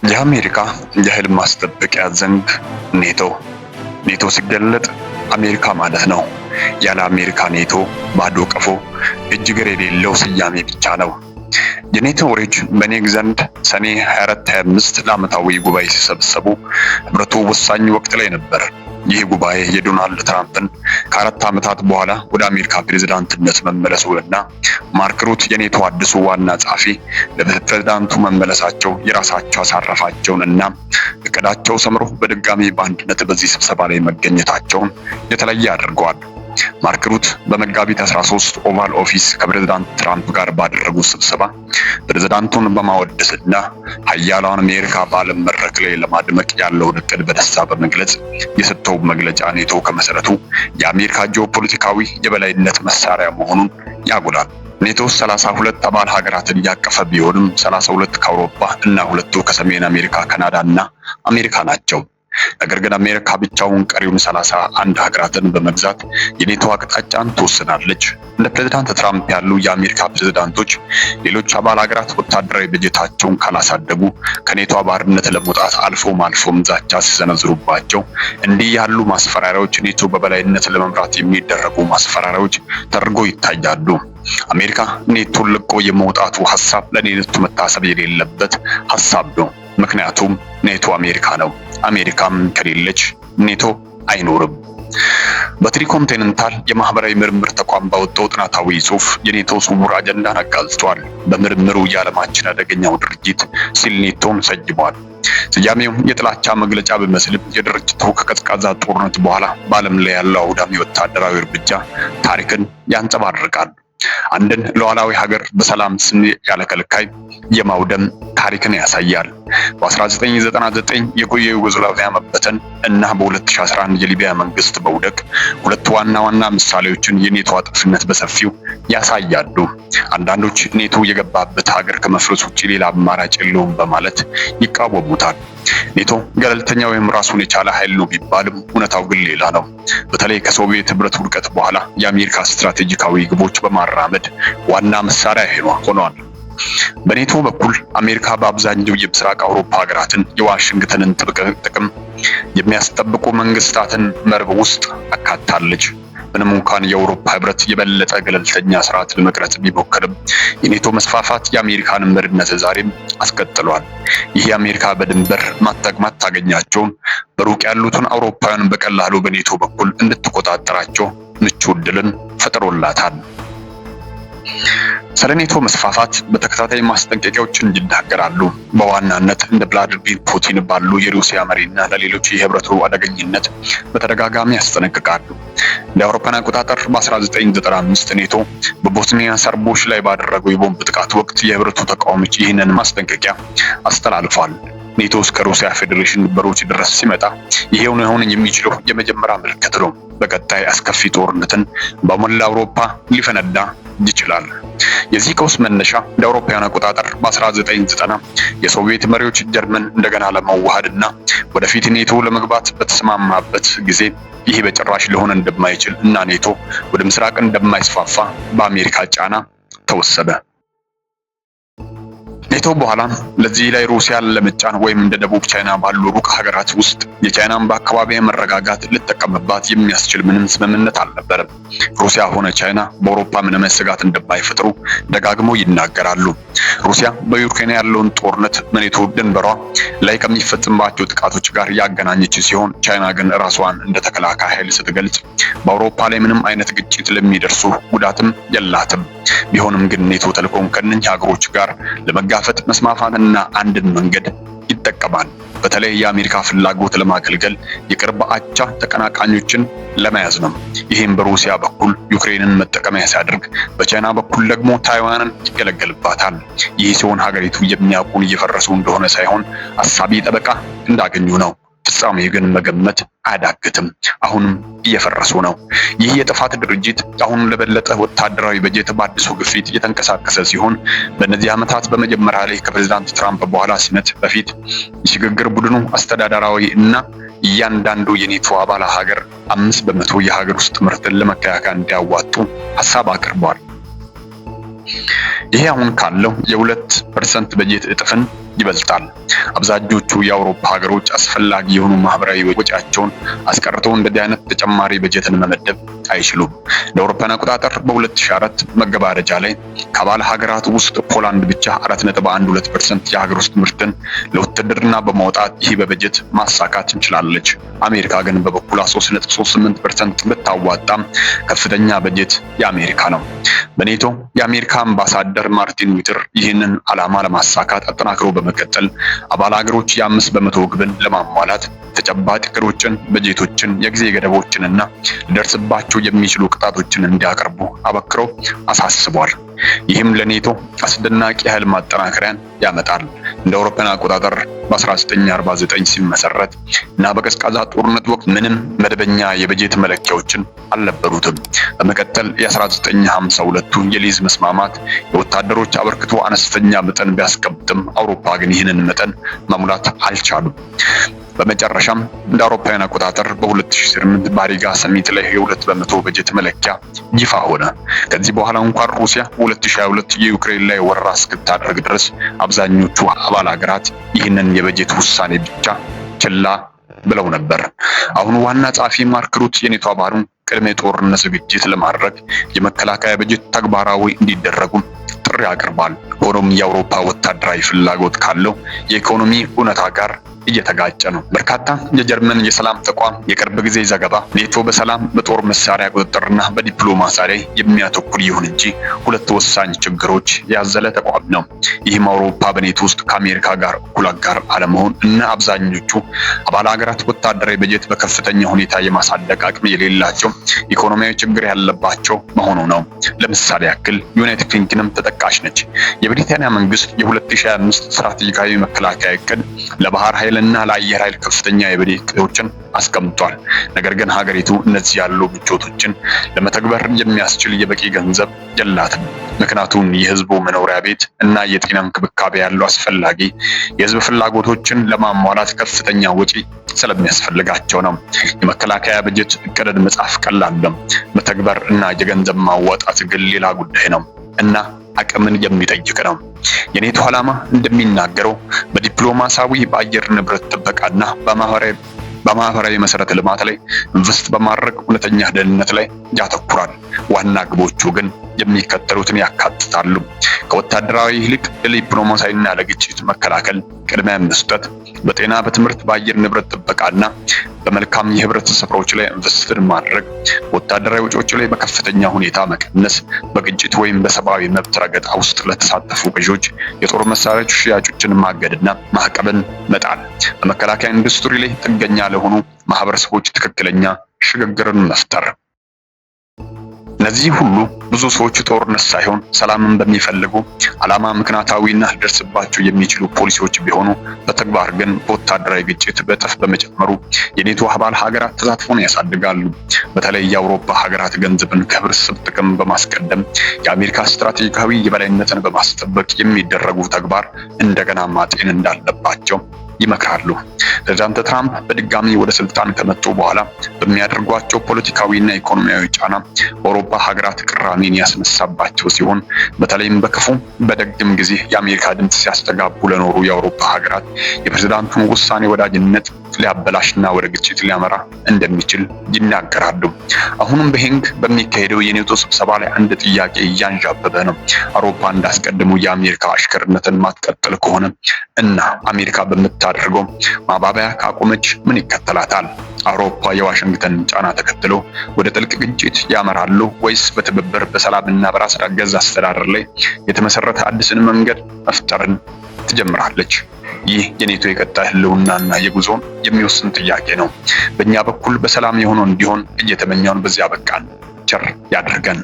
የአሜሪካ የኃይል ማስጠበቂያ ዘንግ ኔቶ። ኔቶ ሲገለጥ አሜሪካ ማለት ነው። ያለ አሜሪካ ኔቶ ባዶ ቀፎ፣ እጅ እግር የሌለው ስያሜ ብቻ ነው። የኔቶ መሪዎች በኔግ ዘንድ ሰኔ 24 25 ለዓመታዊ ጉባኤ ሲሰበሰቡ ህብረቱ ወሳኝ ወቅት ላይ ነበር። ይህ ጉባኤ የዶናልድ ትራምፕን ከ4 ዓመታት በኋላ ወደ አሜሪካ ፕሬዝዳንትነት መመለሱንና ማርክ ሩት የኔቶ አዲሱ ዋና ጸሐፊ ለፕሬዝዳንቱ መመለሳቸው የራሳቸው አሳረፋቸውን እና እቅዳቸው ሰምሮ በድጋሚ በአንድነት በዚህ ስብሰባ ላይ መገኘታቸውን የተለየ አድርገዋል። ማርክ ሩት በመጋቢት 13 ኦቫል ኦፊስ ከፕሬዝዳንት ትራምፕ ጋር ባደረጉት ስብሰባ ፕሬዝዳንቱን በማወደስና ሀያሏን አሜሪካ በዓለም መድረክ ላይ ለማድመቅ ያለውን እቅድ በደስታ በመግለጽ የሰጠው መግለጫ ኔቶ ከመሰረቱ የአሜሪካ ጂኦፖለቲካዊ የበላይነት መሳሪያ መሆኑን ያጎላል። ኔቶ 32 አባል ሀገራትን ያቀፈ ቢሆንም 32 ከአውሮፓ እና ሁለቱ ከሰሜን አሜሪካ፣ ካናዳ እና አሜሪካ ናቸው። ነገር ግን አሜሪካ ብቻውን ቀሪውን 31 ሀገራትን በመግዛት የኔቶ አቅጣጫን ትወስናለች። እንደ ፕሬዝዳንት ትራምፕ ያሉ የአሜሪካ ፕሬዝዳንቶች ሌሎች አባል ሀገራት ወታደራዊ በጀታቸውን ካላሳደጉ ከኔቶ አባልነት ለመውጣት አልፎም አልፎም ዛቻ ሲሰነዝሩባቸው፣ እንዲህ ያሉ ማስፈራሪያዎች ኔቶ በበላይነት ለመምራት የሚደረጉ ማስፈራሪያዎች ተደርጎ ይታያሉ። አሜሪካ ኔቶን ለቆ የመውጣቱ ሀሳብ ለኔቶ መታሰብ የሌለበት ሀሳብ ነው። ምክንያቱም ኔቶ አሜሪካ ነው። አሜሪካም ከሌለች ኔቶ አይኖርም። በትሪኮንቲኔንታል የማህበራዊ ምርምር ተቋም ባወጣው ጥናታዊ ጽሑፍ የኔቶ ስውር አጀንዳን አጋልጧል። በምርምሩ የዓለማችን አደገኛው ድርጅት ሲል ኔቶን ሰይሟል። ስያሜው የጥላቻ መግለጫ ቢመስልም የድርጅቱ ከቀዝቃዛ ጦርነት በኋላ በዓለም ላይ ያለው አውዳሚ ወታደራዊ እርምጃ ታሪክን ያንጸባርቃል። አንድን ሉዓላዊ ሀገር በሰላም ስም ያለ ከልካይ የማውደም ታሪክን ያሳያል። በ1999 የቆየ ዩጎዝላቪያ መበተን እና በ2011 የሊቢያ መንግስት መውደቅ ሁለት ዋና ዋና ምሳሌዎችን የኔቶ አጥፊነት በሰፊው ያሳያሉ። አንዳንዶች ኔቶ የገባበት ሀገር ከመፍረስ ውጭ ሌላ አማራጭ የለውም በማለት ይቃወሙታል። ኔቶ ገለልተኛ ወይም ራሱን የቻለ ኃይል ነው ቢባልም እውነታው ግን ሌላ ነው። በተለይ ከሶቪየት ህብረት ውድቀት በኋላ የአሜሪካ ስትራቴጂካዊ ግቦች በማራመድ ዋና መሳሪያ ሆኗል። በኔቶ በኩል አሜሪካ በአብዛኛው የምስራቅ አውሮፓ ሀገራትን የዋሽንግተንን ጥብቅ ጥቅም የሚያስጠብቁ መንግስታትን መረብ ውስጥ አካታለች። ምንም እንኳን የአውሮፓ ህብረት የበለጠ ገለልተኛ ስርዓት ለመቅረጽ ቢሞክርም የኔቶ መስፋፋት የአሜሪካን መሪነት ዛሬም አስቀጥሏል። ይህ የአሜሪካ በድንበር ማታገኛቸውን በሩቅ ያሉትን አውሮፓውያን በቀላሉ በኔቶ በኩል እንድትቆጣጠራቸው ምቹ ዕድልን ፈጥሮላታል። ስለ ኔቶ መስፋፋት በተከታታይ ማስጠንቀቂያዎችን ይናገራሉ። በዋናነት እንደ ቭላዲሚር ፑቲን ባሉ የሩሲያ መሪና ለሌሎች የህብረቱ አደገኝነት በተደጋጋሚ ያስጠነቅቃሉ። እንደ አውሮፓውያን አቆጣጠር በ1995 ኔቶ በቦስኒያ ሰርቦች ላይ ባደረገው የቦምብ ጥቃት ወቅት የህብረቱ ተቃዋሚዎች ይህንን ማስጠንቀቂያ አስተላልፏል። ኔቶ እስከ ሩሲያ ፌዴሬሽን በሮች ድረስ ሲመጣ ይሄው ሊሆን የሚችለው የመጀመሪያ ምልክት ነው። በቀጣይ አስከፊ ጦርነትን በመላ አውሮፓ ሊፈነዳ ይችላል። የዚህ ቀውስ መነሻ እንደ አውሮፓውያን አቆጣጠር በ1990 የሶቪየት መሪዎች ጀርመን እንደገና ለመዋሃድ እና ወደፊት ኔቶ ለመግባት በተስማማበት ጊዜ ይህ በጭራሽ ሊሆን እንደማይችል እና ኔቶ ወደ ምስራቅ እንደማይስፋፋ በአሜሪካ ጫና ተወሰነ። ኔቶ በኋላ ለዚህ ላይ ሩሲያን ለመጫን ወይም እንደ ደቡብ ቻይና ባሉ ሩቅ ሀገራት ውስጥ የቻይናን በአካባቢ መረጋጋት ልጠቀምባት የሚያስችል ምንም ስምምነት አልነበረም። ሩሲያ ሆነ ቻይና በአውሮፓ ምንም ስጋት እንደማይፈጥሩ ደጋግመው ይናገራሉ። ሩሲያ በዩክሬን ያለውን ጦርነት በኔቶ ድንበሯ ላይ ከሚፈጽምባቸው ጥቃቶች ጋር ያገናኘች ሲሆን፣ ቻይና ግን ራሷን እንደ ተከላካይ ኃይል ስትገልጽ በአውሮፓ ላይ ምንም አይነት ግጭት ለሚደርሱ ጉዳትም የላትም። ቢሆንም ግን ኔቶ ተልእኮውን ከእነኚህ ሀገሮች ጋር ለመጋፈጥ መስማፋትና አንድን መንገድ ይጠቀማል። በተለይ የአሜሪካ ፍላጎት ለማገልገል የቅርብ አቻ ተቀናቃኞችን ለመያዝ ነው። ይህም በሩሲያ በኩል ዩክሬንን መጠቀሚያ ሲያደርግ፣ በቻይና በኩል ደግሞ ታይዋንን ይገለገልባታል። ይህ ሲሆን ሀገሪቱ የሚያውቁን እየፈረሱ እንደሆነ ሳይሆን አሳቢ ጠበቃ እንዳገኙ ነው። ፍጻሜ ግን መገመት አያዳግትም። አሁንም እየፈረሱ ነው። ይህ የጥፋት ድርጅት አሁን ለበለጠ ወታደራዊ በጀት በአዲሱ ግፊት እየተንቀሳቀሰ ሲሆን፣ በእነዚህ ዓመታት በመጀመሪያ ላይ ከፕሬዝዳንት ትራምፕ በኋላ ሲመት በፊት የሽግግር ቡድኑ አስተዳደራዊ እና እያንዳንዱ የኔቶ አባል ሀገር 5% የሀገር ውስጥ ምርትን ለመከላከያ እንዲያዋጡ ሀሳብ አቅርቧል። ይሄ አሁን ካለው የ2% በጀት እጥፍን ይበልጣል። አብዛኞቹ የአውሮፓ ሀገሮች አስፈላጊ የሆኑ ማህበራዊ ወጪያቸውን አስቀርተው እንደዚህ አይነት ተጨማሪ በጀትን መመደብ አይችሉም። እንደ አውሮፓውያን አቆጣጠር በ2004 መገባደጃ ላይ ከአባል ሀገራት ውስጥ ፖላንድ ብቻ 4.12% የሀገር ውስጥ ምርትን ለውትድርና በማውጣት ይህ በበጀት ማሳካት እንችላለች። አሜሪካ ግን በበኩሏ 3.38% ብታዋጣም ከፍተኛ በጀት የአሜሪካ ነው። በኔቶ የአሜሪካ አምባሳደር ማርቲን ዊትር ይህንን ዓላማ ለማሳካት አጠናክሮ በመቀጠል አባል ሀገሮች የ5% ግብን ለማሟላት ተጨባጭ እቅዶችን፣ በጀቶችን፣ የጊዜ ገደቦችንና ሊደርስባቸው የሚችሉ ቅጣቶችን እንዲያቀርቡ አበክረው አሳስቧል። ይህም ለኔቶ አስደናቂ የኃይል ማጠናከሪያን ያመጣል። እንደ አውሮፓውያን አቆጣጠር በ1949 ሲመሰረት እና በቀዝቃዛ ጦርነት ወቅት ምንም መደበኛ የበጀት መለኪያዎችን አልነበሩትም። በመቀጠል የ1952ቱ የሊዝ መስማማት የወታደሮች አበርክቶ አነስተኛ መጠን ቢያስቀምጥም አውሮፓ ግን ይህንን መጠን መሙላት አልቻሉም። በመጨረሻም እንደ አውሮፓውያን አቆጣጠር በ2008 ባሪጋ ሰሚት ላይ የ2% በጀት መለኪያ ይፋ ሆነ። ከዚህ በኋላ እንኳን ሩሲያ በ2022 የዩክሬን ላይ ወረራ እስክታደርግ ድረስ አብዛኞቹ አባል ሀገራት ይህንን የበጀት ውሳኔ ብቻ ችላ ብለው ነበር። አሁን ዋና ጸሐፊ ማርክ ሩት የኔቶ አባሉን ቅድመ የጦርነት ዝግጅት ለማድረግ የመከላከያ በጀት ተግባራዊ እንዲደረጉ ጥሪ አቅርቧል። ሆኖም የአውሮፓ ወታደራዊ ፍላጎት ካለው የኢኮኖሚ እውነታ ጋር እየተጋጨ ነው። በርካታ የጀርመን የሰላም ተቋም የቅርብ ጊዜ ዘገባ ኔቶ በሰላም፣ በጦር መሳሪያ ቁጥጥርና በዲፕሎማሲ ላይ የሚያተኩር ይሁን እንጂ ሁለት ወሳኝ ችግሮች ያዘለ ተቋም ነው። ይህም አውሮፓ በኔቶ ውስጥ ከአሜሪካ ጋር እኩል አጋር አለመሆን እና አብዛኞቹ አባል ሀገራት ወታደራዊ በጀት በከፍተኛ ሁኔታ የማሳደግ አቅም የሌላቸው ኢኮኖሚያዊ ችግር ያለባቸው መሆኑ ነው። ለምሳሌ ያክል ዩናይትድ ኪንግደም ተጠቃሽ ነች። የብሪታንያ መንግስት የ2025 ስትራቴጂካዊ መከላከያ እቅድ ለባህር ኃይልና ለአየር ኃይል ከፍተኛ የበጀት እቅዶችን አስቀምጧል። ነገር ግን ሀገሪቱ እነዚህ ያሉ ምቾቶችን ለመተግበር የሚያስችል የበቂ ገንዘብ የላትም። ምክንያቱም የህዝቡ መኖሪያ ቤት እና የጤና እንክብካቤ ያሉ አስፈላጊ የህዝብ ፍላጎቶችን ለማሟላት ከፍተኛ ወጪ ስለሚያስፈልጋቸው ነው። የመከላከያ በጀት እቅድን መጻፍ ቀላል ነው። መተግበር እና የገንዘብ ማዋጣት ግን ሌላ ጉዳይ ነው እና አቅምን የሚጠይቅ ነው። የኔቶ ዓላማ እንደሚናገረው በዲፕሎማሲያዊ፣ በአየር ንብረት ጥበቃና በማህበራዊ መሰረተ ልማት ላይ ኢንቨስት በማድረግ እውነተኛ ደህንነት ላይ ያተኩራል። ዋና ግቦቹ ግን የሚከተሉትን ያካትታሉ። ከወታደራዊ ይልቅ ለዲፕሎማሲያዊና ለግጭት መከላከል ቅድሚያ መስጠት፣ በጤና፣ በትምህርት፣ በአየር ንብረት ጥበቃና በመልካም የህብረተሰብ ስፍራዎች ላይ ኢንቨስት ማድረግ፣ ወታደራዊ ወጪዎች ላይ በከፍተኛ ሁኔታ መቀነስ፣ በግጭት ወይም በሰብአዊ መብት ረገጣ ውስጥ ለተሳተፉ ገዢዎች የጦር መሳሪያዎች ሽያጮችን ማገድና ማዕቀብን መጣል፣ በመከላከያ ኢንዱስትሪ ላይ ጥገኛ ለሆኑ ማህበረሰቦች ትክክለኛ ሽግግርን መፍጠር። እነዚህ ሁሉ ብዙ ሰዎች ጦርነት ሳይሆን ሰላምን በሚፈልጉ ዓላማ ምክንያታዊና ሊደርስባቸው የሚችሉ ፖሊሲዎች ቢሆኑ በተግባር ግን በወታደራዊ ግጭት በእጥፍ በመጨመሩ የኔቶ አባል ሀገራት ተሳትፎን ያሳድጋሉ። በተለይ የአውሮፓ ሀገራት ገንዘብን ከህብረተሰብ ጥቅም በማስቀደም የአሜሪካ ስትራቴጂካዊ የበላይነትን በማስጠበቅ የሚደረጉ ተግባር እንደገና ማጤን እንዳለባቸው ይመክራሉ። ፕሬዝዳንት ትራምፕ በድጋሚ ወደ ስልጣን ከመጡ በኋላ በሚያደርጓቸው ፖለቲካዊና ኢኮኖሚያዊ ጫና በአውሮፓ ሀገራት ቅራኔን ያስነሳባቸው ሲሆን በተለይም በክፉ በደግም ጊዜ የአሜሪካ ድምፅ ሲያስተጋቡ ለኖሩ የአውሮፓ ሀገራት የፕሬዝዳንቱን ውሳኔ ወዳጅነት ሊያበላሽና ወደ ግጭት ሊያመራ እንደሚችል ይናገራሉ። አሁንም በሄንግ በሚካሄደው የኔቶ ስብሰባ ላይ አንድ ጥያቄ እያንዣበበ ነው። አውሮፓ እንዳስቀድሙ የአሜሪካ አሽከርነትን ማትቀጥል ከሆነ እና አሜሪካ በምታደርገው ማባበያ ካቆመች ምን ይከተላታል? አውሮፓ የዋሽንግተን ጫና ተከትሎ ወደ ጥልቅ ግጭት ያመራሉ ወይስ በትብብር በሰላምና በራስ አገዝ አስተዳደር ላይ የተመሰረተ አዲስን መንገድ መፍጠርን ትጀምራለች? ይህ የኔቶ የቀጣይ ህልውናና የጉዞን የሚወስን ጥያቄ ነው። በእኛ በኩል በሰላም የሆነው እንዲሆን እየተመኘውን በዚያ በቃን። ቸር ያድርገን።